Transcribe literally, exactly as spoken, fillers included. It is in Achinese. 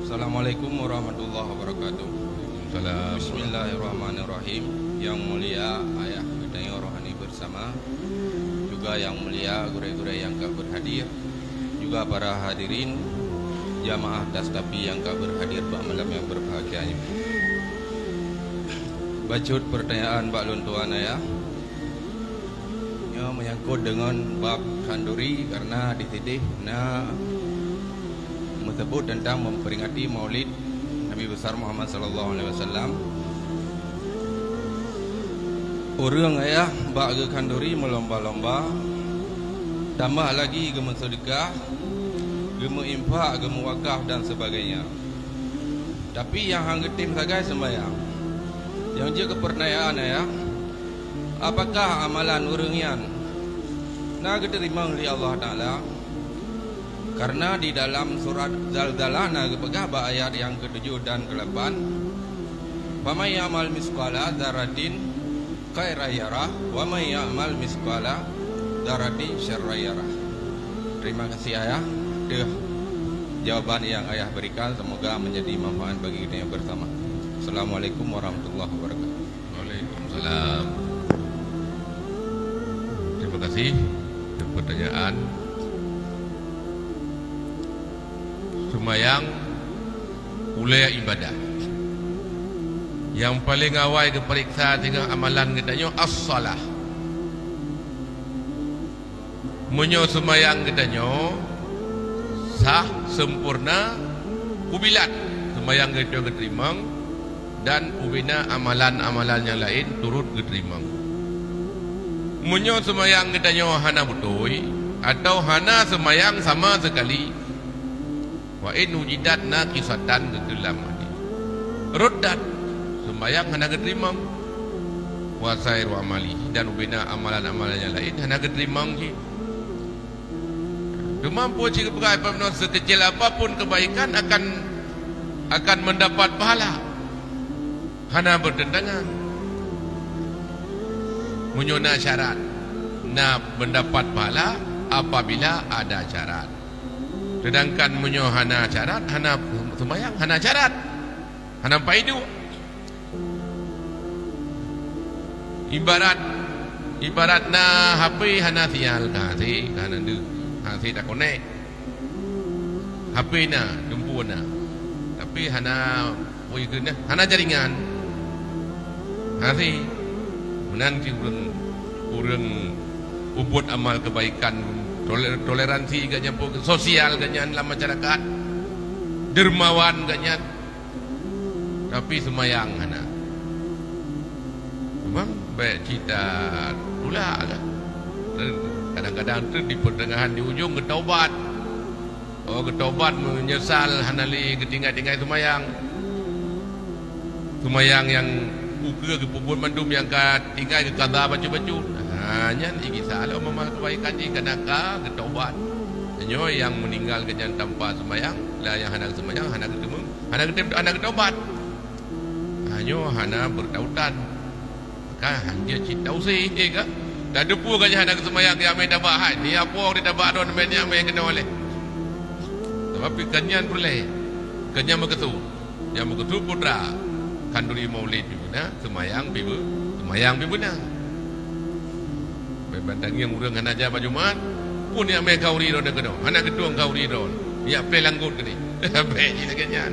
Assalamualaikum warahmatullahi wabarakatuh. Waalaikumsalam. Bismillahirrahmanirrahim. Yang mulia ayah geutanyoe rohani bersama, juga yang mulia gurée-gurée nyang ka berhadir, juga para hadirin jamaah Tastafi nyang ka berhadir bak malam nyang berbahagia nyoe. Bacut pertanyaan bak lôn tuan ayah. Nyoe menyangkut deungon bab khanduri, karena di sideh na meusebut tentang memperingati Maulid Nabi Besar Muhammad sallallahu alaihi wasallam. Ureuëng ayah bak geukhanduri meulomba-lomba, tambah lagi geumeuseudeukah, geumeuinfak, geumeuwakaf dan sebagainya. Tapi nyang han geutem sagai sembahyang. Nyang jeuet keu peurtanyaan ayah, apakah amalan ureuëng nyan na geuteurimong lé Allah Taala? Karena di dalam surat Zalzalah na geupeugah bak ayat nyang keutujoh dan keulapan, "Faman ya'mal misqala dzarratin khairan yarah, wa man ya'mal misqala dzarratin syarran yarah." Terima kasih ayah, deuh jawaban yang ayah berikan, semoga menjadi manfaat bagi kita yang bersama. Assalamualaikum warahmatullahi wabarakatuh. Waalaikumsalam. Terima kasih untuk pertanyaan. Seumayang ulée ibadah. Nyang paleng awai geupareksa singoh amalan geutanyoe as-salah. Meunyoe seumayang geutanyoe sah, sempurna, kubilat, seumayang geutanyoe geuteurimong, dan ubena amalan-amalan nyang laén turot geuteurimong. Meunyoe seumayang geutanyoe hana beutôi, atawa hana seumayang sama seukali, wa in wujidat naqisatan geukheun lam hadis, ruddat, seumayang hana geuteurimong, wa sairu amali, dan ubena amalan-amalan nyang laén hana geuteurimong cit. Teuma peue cit geupeugah, apabila seukeucil apapun keubaikan akan, akan mendapat pahala. Hana beuteuntangan. Meunyoe na syarat, na mendapat pahala apabila ada syarat. Sedangkan meunyoe hana syarat, hana seumayang, hana syarat. Hana paidu. Ibarat, ibarat na H P hana sial, ka hase, ka hana deuh, hase takonek. H P na, teumpu na. Tapi hana, oi, keu na, hana jaringan. Hase. Meunan cit ureuëng, ureuëng peubuet amal keubaikan, tole-, toleransi geuhnyan, sosial geuhnyan lam masyarakat. Dermawan geuhnyan. Tapi seumayang hana. Memang bèk cita tulak lah. Kadang-kadang tu di pertengahan, di ujong geutaubat. Oh, geutaubat, meunyeusal hana lé geutinggai-tinggai seumayang. Seumayang nyang ukeue geupeubuet mandum nyang ka tinggai geukaza bacut-bacut. Ha, nyan igisa lom amal keubaikan jih, kana ka geutaubat. Nyoe nyang meuninggal geuhnyan tanpa seumayang, lah nyang hana seumayang, hana geuteumeung. Hana geutem, hana geutaubat. Hanyoe hana beutautan. Maka hanjeuet cit tausé, eh, ka? Tateupeue ka nyan hana geuseumayang, ya mé tabak hai. Ni apo di tabak droe mé nyan mé keunoe lé. Tapi ka nyan peureulèe. Ka nyan meukeusut. Nyang meukeusut putra khanduri Maulid pih beuna, seumayang pih beu-, seumayang pih beuna. Bèk bantangieng ureueng hana jak bak Jumat, pun ya mé khanduri droe keunoe. Hana geutueng khanduri droe. Ya pleh langgot keunoe. Bèk jih lagèe nyan.